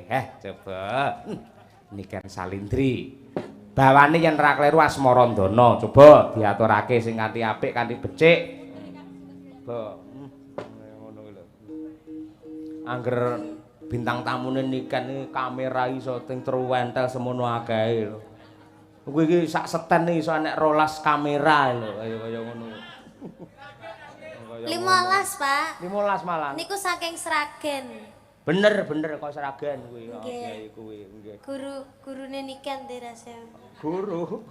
Coba. Niken Salindri. Bawane yen ra kleru Asmarandana. Coba diaturake sing kanthi apik, kanthi becik. Coba. Ngono kuwi lho. Angger bintang tamune Niken iki kamera iso ting truwentel semono akehe lho. Kuwi iki sak seten iso enek 12 kamera lho, kaya ngono. 15, Pak. 15 malah. Niku saking Sragen. Bener, bener kok Sragen kuwi. Nggih, kuwi nggih. Guru gurune Niken terase. Guru.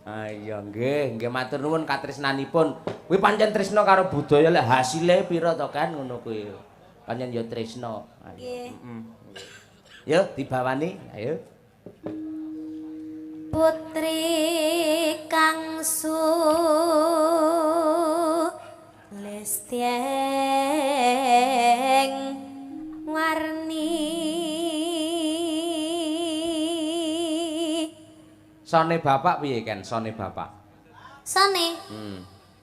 Ah iya nggih, nggih matur nuwun katresnanipun. Kuwi pancen tresna karo budaya lek hasile pira to kan ngono kuwi. Pancen ya tresna. Nggih. Heeh. Yo dibawani, ayo. Putri kang sulistyeng warni. Sone bapak piye Ken? Sone bapak. Sone?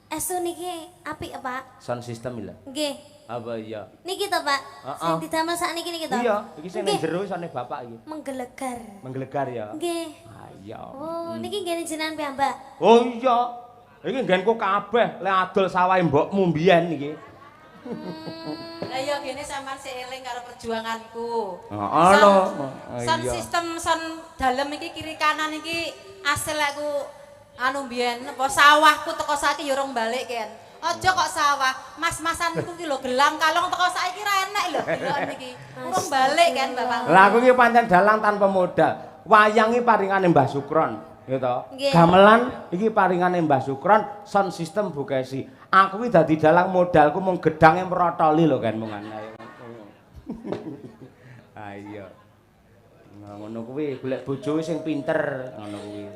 Estu niki apik Pak. Sound system lho. Nggih. Apa iya? Niki to, Pak. Sing didamel sakniki niki to. Iya, iki sing ning jero sone bapak iki. Menggelegar. Menggelegar ya. Nggih. Ah iya. Oh, niki nggene jenengan piyambak. Oh iya. Iki nggenku kabeh lek adol sawahe mbokmu mbiyen iki. Lah iya gene sampean sik eling karo perjuanganku. Heeh lho. Sound system sound dalem iki kiri kanan iki asil aku anu mbiyen apa sawahku teko saiki ya urung balik Ken. Aja kok sawah, mas-masanku ki lho gelang kalong teko saiki ra enek lho deloken iki. Urung balik kan Bapak. Lah aku iki pancen dalang tanpa modal. Wayang iki paringane Mbah Sukron, ya to. Gamelan iki paringane Mbah Sukron, sound system Bu Kesi. Aku iki dadi dalang modalku mung gedange mrotoli lho kan mung ayo. Ayo. Ngono kuwi golek bojo sing pinter ngono kuwi.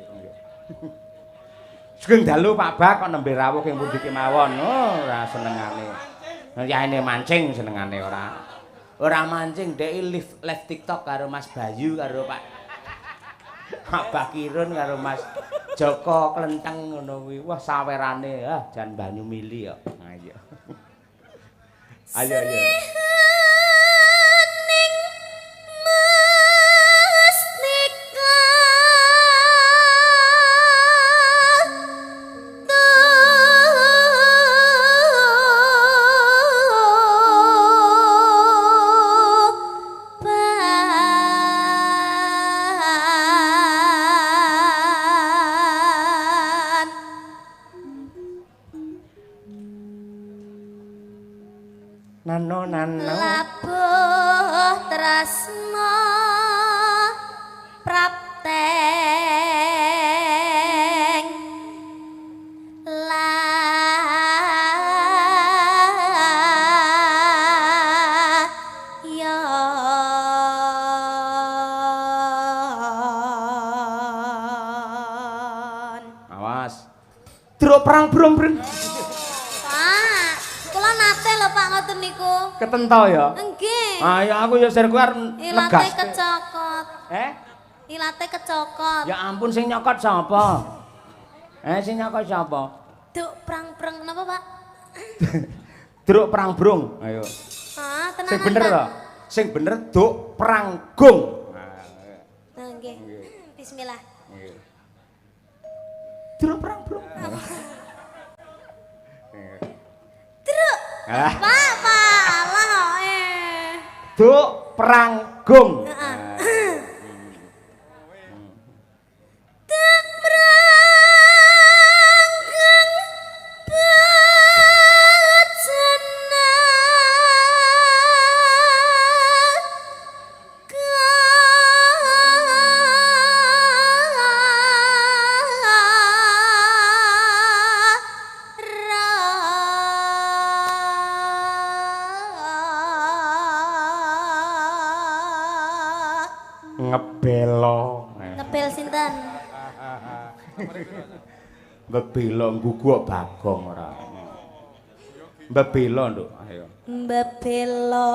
Sugeng dalu Pak Bak kok nembe rawuh ing pundi kemawon. Oh, ora senengane. Yaene mancing senengane ora. Ora mancing dhek live TikTok karo Mas Bayu karo Pak Abah Kirun karo Mas Joko Klenteng ngono kuwi. Wah sawerane ah jan banyu mili kok. Ayo. Ayo ayo. Nano nano labuh tresna prapteng layon. Awas truk perang brung brung. Niku ketento ya? Nggih. Ayo aku ya sir kuwi arep ilate negas. Kecokot. Eh? Ilate kecokot. Ya ampun sing nyokot sapa? Sing nyokot sapa? Duk prang-prang napa, Pak? Druk prang brung. Ayo. Ah, tenanan. Sing bener to? Sing bener duk prang gung. Nah, nggih. Bismillah. Nggih. Druk prang brung. Druk. Pak, Pak, Allah eh. Duk prang gung. Duk prang gung bajana Ngebelo. Ngebel sinten? Mbebelo nggugu Bagong ora. Mbebelo, Nduk. Ayo. Mbebelo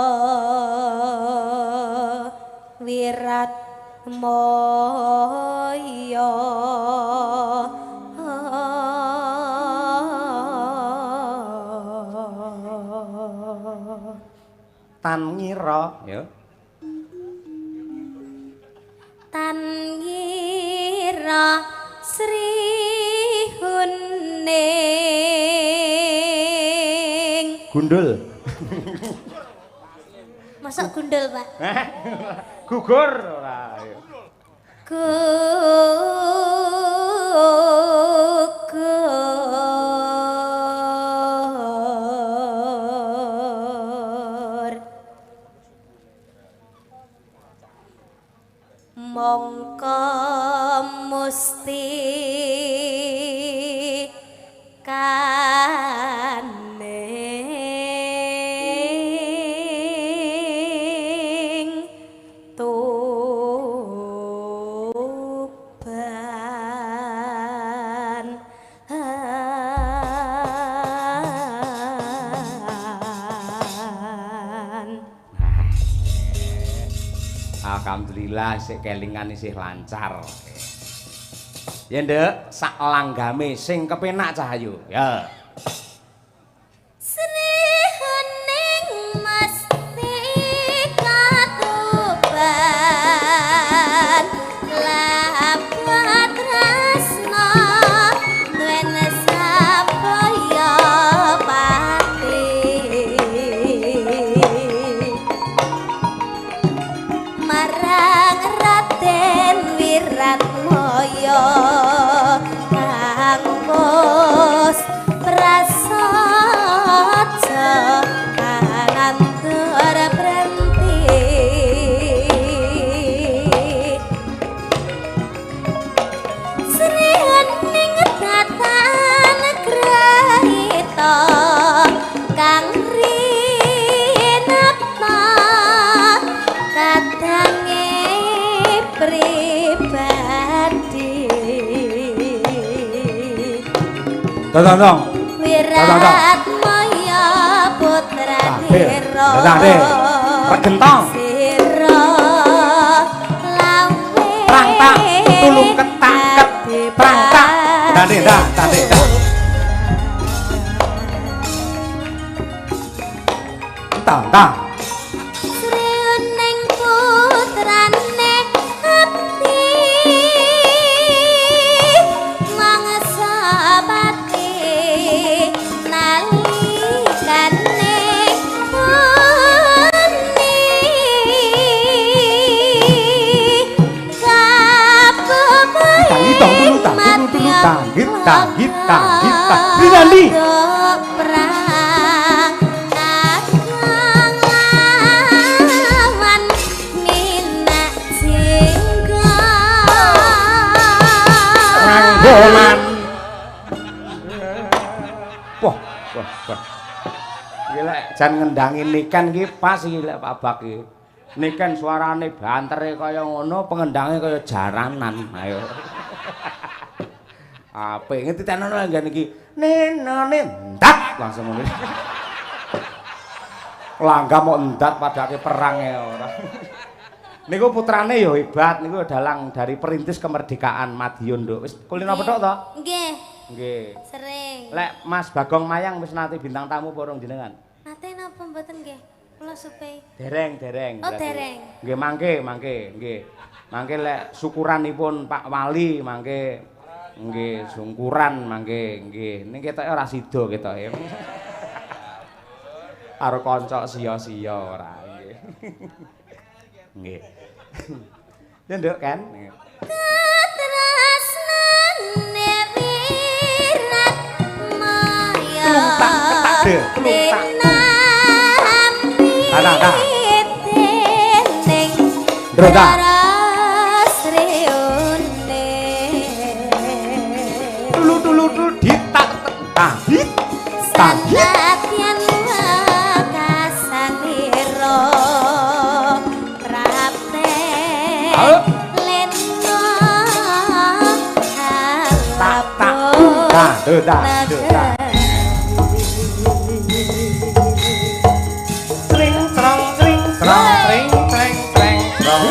wirat moyo. Tan ngira, ya. Nira Sri Huning. Gundul. Masa gundul, Pak? Gugur ora. Gugur. Mongko musti kaning Tuban. Alhamdulillah sik kelingan isih lancar. Ya nduk, sak langgame sing kepenak Cahayu. Ya. Sri Huning mesti katuban lapat tresna duwen sabaya pati marang Raden Wiratmaya kang wis prasaja kanantur brenti. Sri Huning datan grahita kang rinata kadange pribadi. Tong. Wiratmaya putra Nira Regentong. Sira lawe Prang tak tulung ketak ket prang tak. Tande dah, tande dah. Tang tang. Sri Huning putrane abdi mangsa pati nalikane puni Tang tulu tang tulu tulu tang hit tang hit tang hit tang. Rinaldi. Perang kakang lawan minak jingga. Ranggoman. Wah, wah, wah. Iki lek jan ngendangi Niken iki pas iki lek Pak Bak iki. Niken suarane bantere kaya ngono, pengendange kaya jaranan. Ayo. Apik ngerti tenono nggen iki. Nenone ndat langsung ngono. Langgam kok ndat padake perang ya ora. Niku putrane ya hebat, niku dalang dari perintis kemerdekaan Madiun, Nduk. Wis kulino petuk to? Nggih. Nggih. Sering. Lek Mas Bagong Mayang wis nate bintang tamu apa urung jenengan? Nate napa mboten nggih? Kula supe. Dereng, dereng. Oh, dereng. Nggih, mangke, mangke, nggih. Mangke lek syukuranipun Pak Wali mangke nggih sungkuran mangke nggih. Ning ketoke ora sida ketoke. Karo kanca sia-sia ora nggih. Nggih. Ya nduk kan. Katresnane Wiratmaya. Telung tak ketak de, telung tak. Tah tah. Ndro ta. Tulu tulu tulu ditak tahit tahit. Sanadyan wekasanira prapte lena Tak tak ta do ta do ta. Tring trong tring trong tring treng treng trong.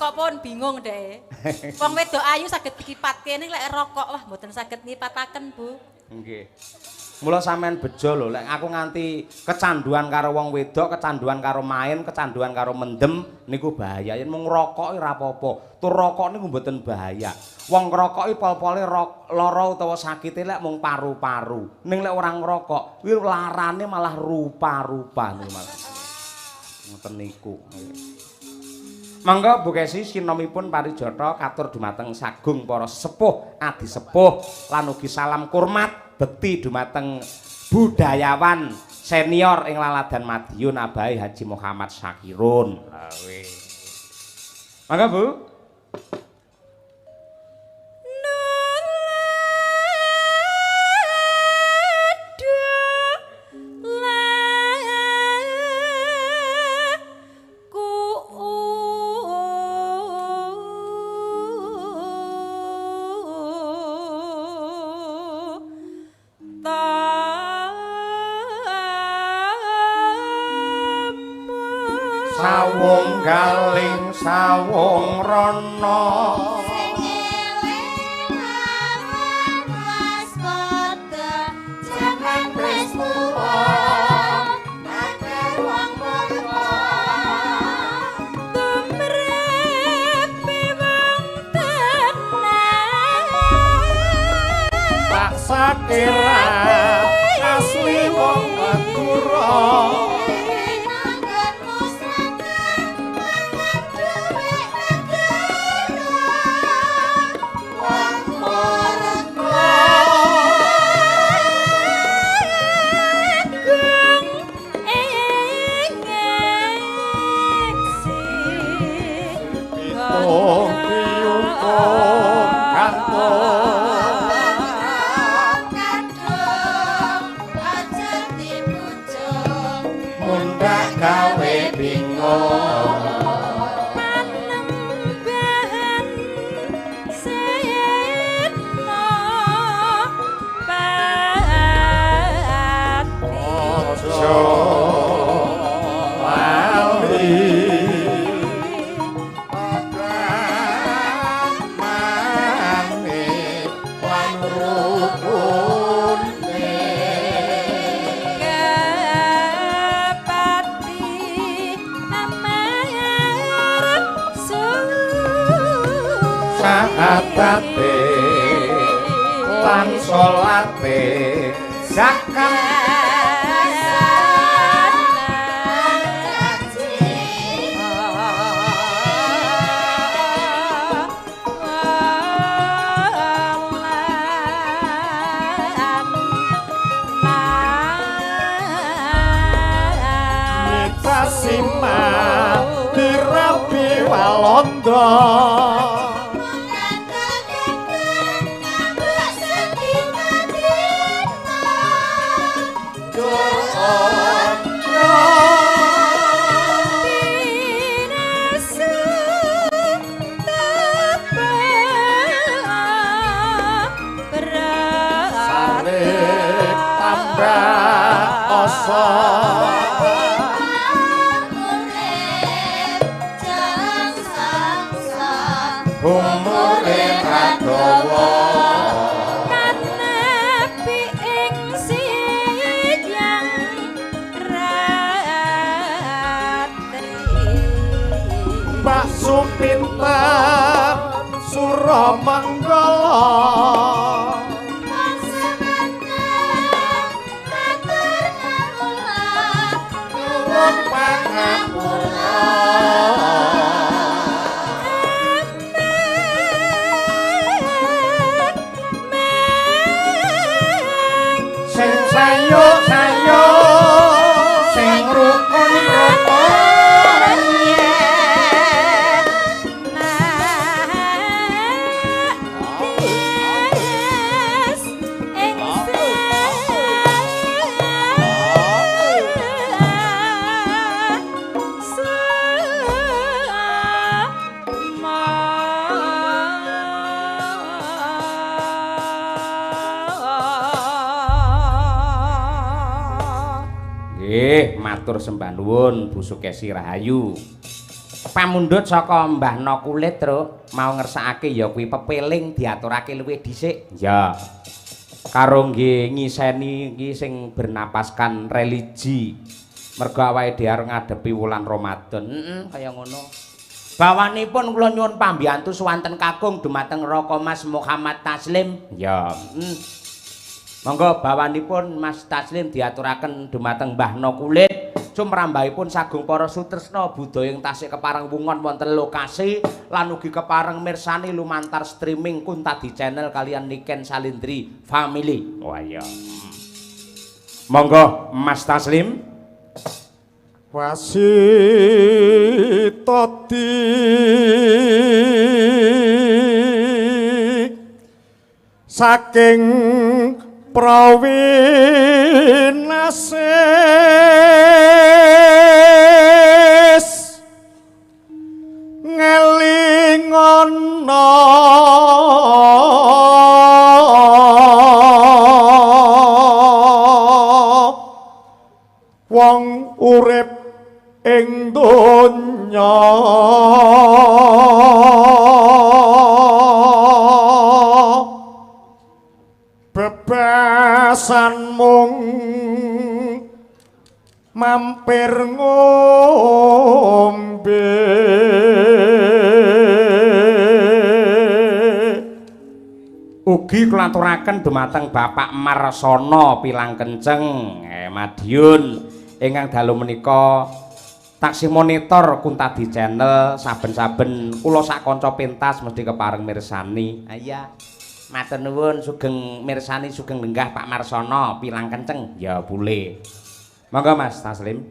Rokok pun bingung deh. Wong wedok ayu saged dikipatke ning lek rokok wah mboten saged ngipataken, Bu. Nggih. Mula sampean bejo lho, lek aku nganti kecanduan karo wong wedok, kecanduan karo main, kecanduan karo mendem niku bahaya. Yen mung ngrokok ora apa-apa. Tur rokok niku mboten bahaya. Wong ngrokoki pol-pole lara utawa sakite lek mung paru-paru. Ning lek ora ngrokok, kuwi larane malah rupa-rupa niku malah. Ngoten niku. Monggo Bu Kesi sinomipun parijata katur dumateng sagung para sepuh adi sepuh lan ugi salam kurmat bekti dumateng budayawan senior ing Laladan Madiun Abai Haji Muhammad Syakirun. Monggo Bu. Sawung galing sawung rono sing eling aran waspada jaman wis tuwa akeh wong murka tumrepe wong tenan tak sakira asli wong Madura. Sahatate lan salate zakat Sima dirabi Walanda. Supinten Suramanggala nuwun pangapura sing sayo-sayo sing rukun-rukun. Nggih, matur sembah nuwun Bu Sukesi Rahayu. Pamundhut saka Mbah No Kulit, Truk, mau ngersakake ya kuwi pepeling diaturake luwih dhisik. Ya. Karo nggih ngiseni iki sing bernapaskan religi. Mergo awake dhewe arep ngadepi wulan Ramadan. Heeh, kaya ngono. Bawanipun kula nyuwun pambiyantu suwanten kakung dumateng Raka Mas Muhammad Taslim. Ya. Monggo bawanipun Mas Taslim diaturaken dumateng Mbah No Kulit. Sumrambahipun sagung para sutresna budaya ing tasih kepareng wungon wonten lokasi lan ugi kepareng mirsani lumantar streaming Kuntadi Channel kalian Niken Salindri Family. Wah iya. Monggo Mas Taslim. Wasitati saking prawinasis ngelingono wong urip ing donya bebasan mung mampir ngombe. Ugi kula aturaken dumateng Bapak Marsono Pilang Kenceng Madiun ingkang dalu menika taksih monitor Kuntadi Channel saben-saben kula sak kanca pentas mesti kepareng mirsani. Iya. Matur nuwun sugeng mirsani sugeng lenggah Pak Marsono Pilang Kenceng. Ya boleh. Monggo Mas Taslim.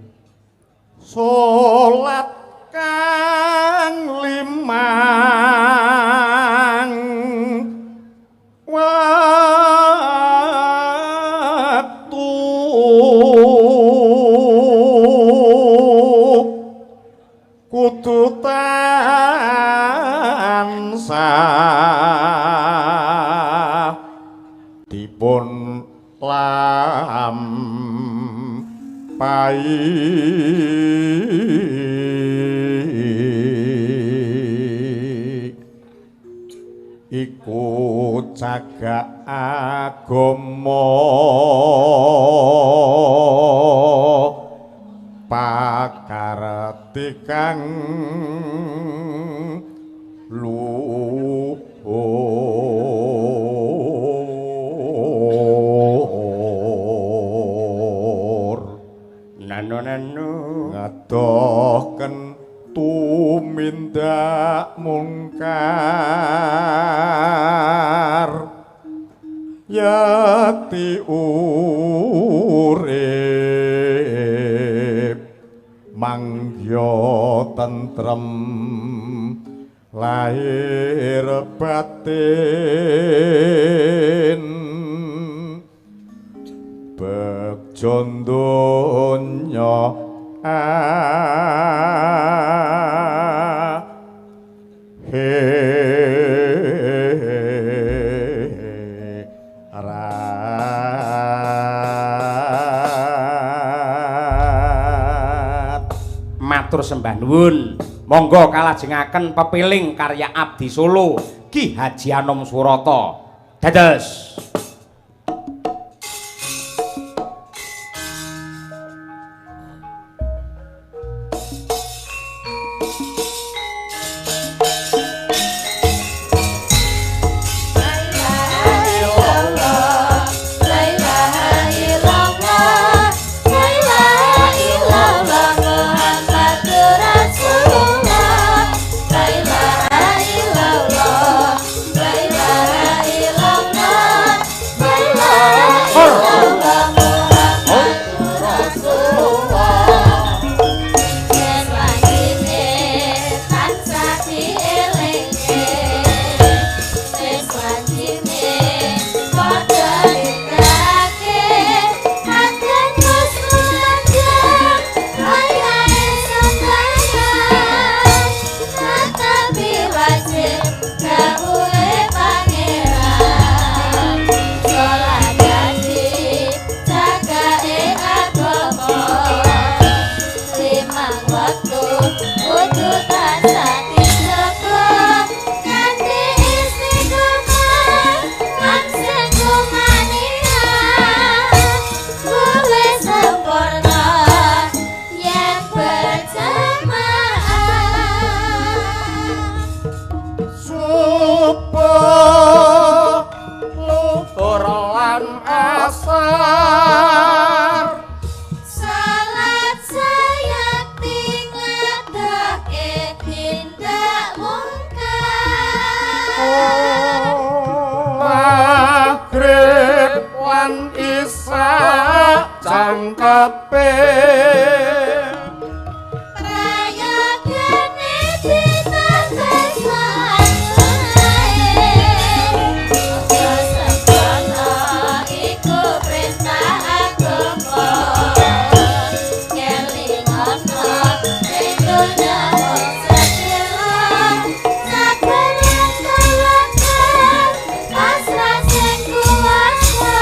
Salat kang limang waktu kudu tansah dipun lampahi iku cagak agama pakarti kang luhur. Nano nano ngadohken tumindak mungkar yati urip mangya tentrem lahir batin begja donya akhirat. Matur sembah nuwun. Monggo kalajengaken pepiling karya Abdi Solo Ki Haji Anom Surata. Dados. La ilaha illallah, la ilaha illallah. asar. Salat sayakti ngadake tindak mungkar. Maghrib lan isya jangkepe. Prayogane ditates ae. Aja sembrono iku perintah agama. Kelingono ing donya wong sedelo. Sabar lan tawakal pasrah sing kuwasa.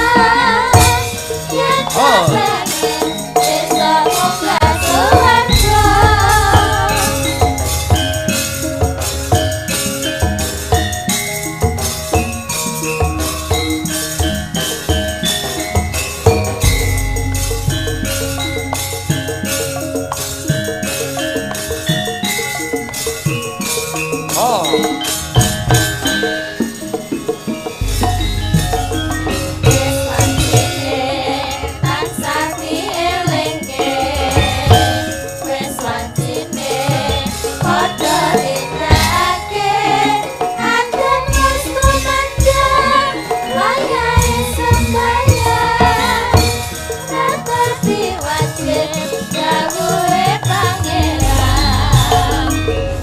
Yen kepengen besok munggah suwarga. Oh. Wis wancine tansah dielingke. Wis wancine padha nindakake. Adan wis tumandang wayahe sembayang. Ngerti wajib dawuhe pangeran.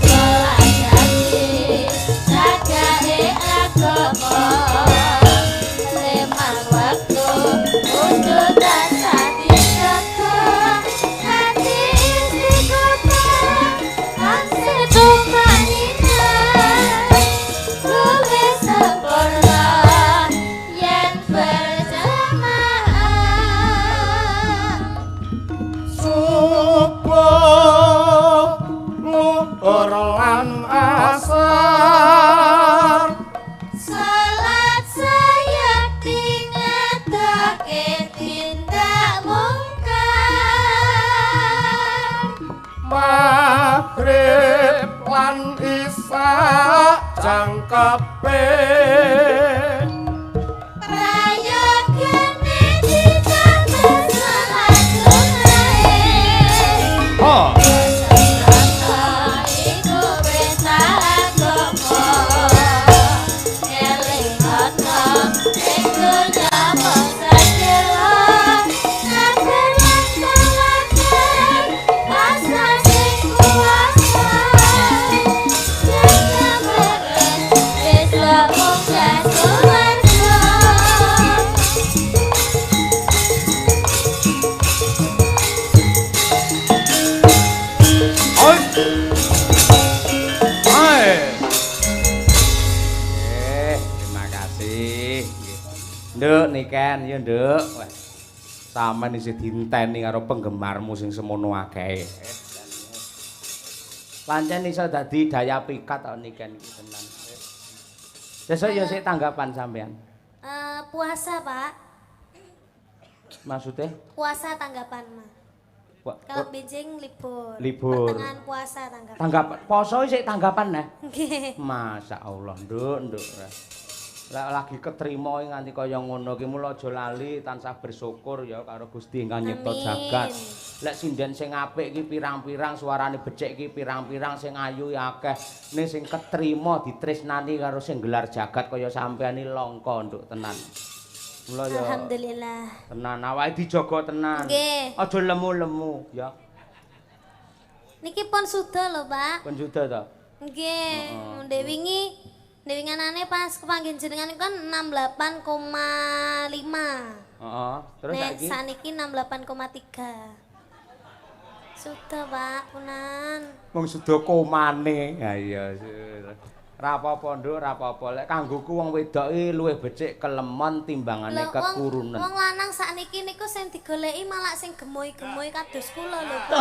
Salat dadi jagake agama. Limang waktu kudu tansah dijaga. Hati istiqomah tansah tumanina. Luwih sempurna yen berjamaah. Subuh luhur lan asar. Salat sayakti ngadake tindak mungkar. Maghrib lan isya jangkepe. Prayogane ditates salat sunnahe. Oh. Sembrono iku perintah agama. Elingono ing donya wong sedelo. Sabar lan tawakal pasrah sing kuwasa. Yen kepengen besok munggah suwarga. Oi. Hai. Terima kasih. Nggih. Nduk Niken, ya Nduk. Wah. Sampeyan isih dienteni karo penggemarmu sing semono akehe. Pancen iso dadi daya pikat kok Niken iki tenan. Sesuk ya sik tanggapan sampean. Puasa, Pak. Maksudnya? Puasa tanggapan, Mas. Kalau benjing libur. Libur. Pertengahan puasa tanggapan. Tanggapan poso sik tanggapan neh. Nggih. Masya Allah, Nduk, Nduk. Lek lagi ketrima nganti kaya ngono ki mula aja lali tansah bersyukur ya karo Gusti ingkang nyipta jagat. Lek sinden sing apik ki pirang-pirang suarane becik ki pirang-pirang sing ayu ya akeh. Ning sing ketrima ditresnani karo sing gelar jagat kaya sampean iki langka, Nduk, tenan. Mula ya Alhamdulillah. Tenan awake dijaga tenan. Nggih. Aja lemu-lemu ya. Niki pun suda lho, Pak. Pun suda ta? Nggih, ndek wingi ndek winganane pas kepanggih jenengan iku kan 68,5. Heeh, terus Nek saiki saniki 68,3. Sudah, Pak, punan. Wong suda komane. Ha iya. Ra apa-apa, Nduk, ra apa-apa. Lek kanggoku wong wedok iki luwih becik kelemon timbangane Lho, wong kekurunen. wong lanang sakniki niku sing digoleki malah sing gemoy-gemoy kados kula lho, Pak.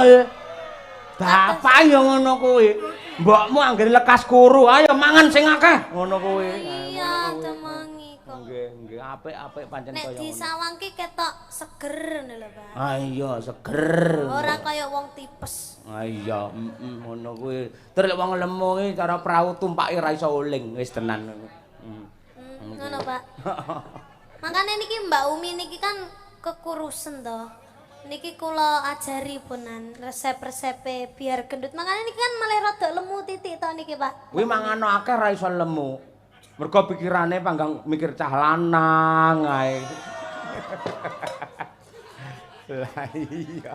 Bapak ya ngono kuwi. Mbokmu anggere lekas kuru, ayo mangan sing akeh. Ngono kuwi. Iya, temengi kok. Nggih, nggih, apik-apik pancen Nek kaya ngono. disawang ki ketok seger ngono lho, Pak. Ah iya, seger. Ora kaya wong tipes. Ah iya, ngono kuwi. Terus lek wong lemu ki cara prau tumpake ra iso uling, wis tenan. Ngono, Pak. Makane niki Mbak Umi niki kan kekurusen to. Niki kula ajari punan resep-resepe biar gendut. Makane niki kan malah rada lemu titik to niki, Pak. Kuwi mangano akeh ra iso lemu. Mergo pikirane panggang mikir cah lanang ae. Lah iya.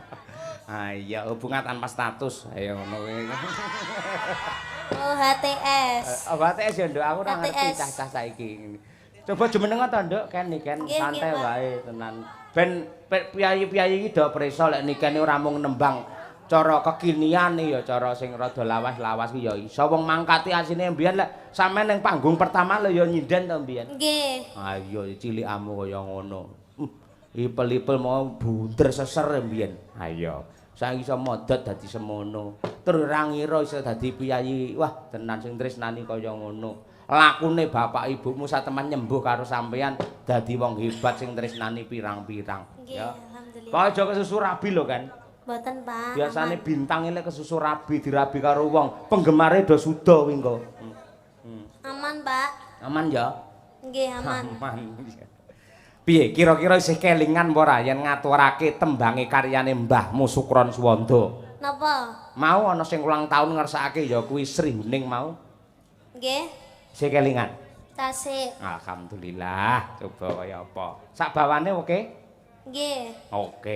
Ah iya, hubungan tanpa status. Ayo ngono kuwi. Oh, HTS. Oh, HTS ya, Nduk. Aku ora ngerti cah-cah saiki. Coba jumeneng to, Nduk, ken niken santai wae tenan. Ben piyayi-piyayi iki do preso lek nikene ora mung nembang cara kekinian ya cara sing rada lawas-lawas ki ya iso. Wong mangkati asine mbiyen lek sampean ning panggung pertama lho ya nyinden to mbiyen. Nggih. Ah iya cilikamu kaya ngono. Ipel-ipel mau bunder seser mbiyen. Ha iya. Saiki iso modot dadi semono. Terus ora ngira iso dadi piyayi. Wah, tenan sing tresnani kaya ngono. Lakune bapak ibumu sateman nyembuh karo sampeyan dadi wong hebat sing tresnani pirang-pirang. Nggih, alhamdulillah. Kok aja kesusu rabi lho kan. Mboten, Pak. Biasane bintang lek kesusu rabi dirabi karo wong, penggemare do suda kuwi engko. Aman, Pak. Aman ya? Nggih, aman. Aman. Piye kira-kira isih kelingan apa ora yen ngaturake tembange karyane Mbahmu Sukron Suwanda? Napa? Mau ana sing ulang tahun ngersakake ya kuwi Sri Huning mau. Nggih. Isih kelingan? Tasik. Alhamdulillah, coba kaya apa. Sak bawane oke? Nggih. Oke.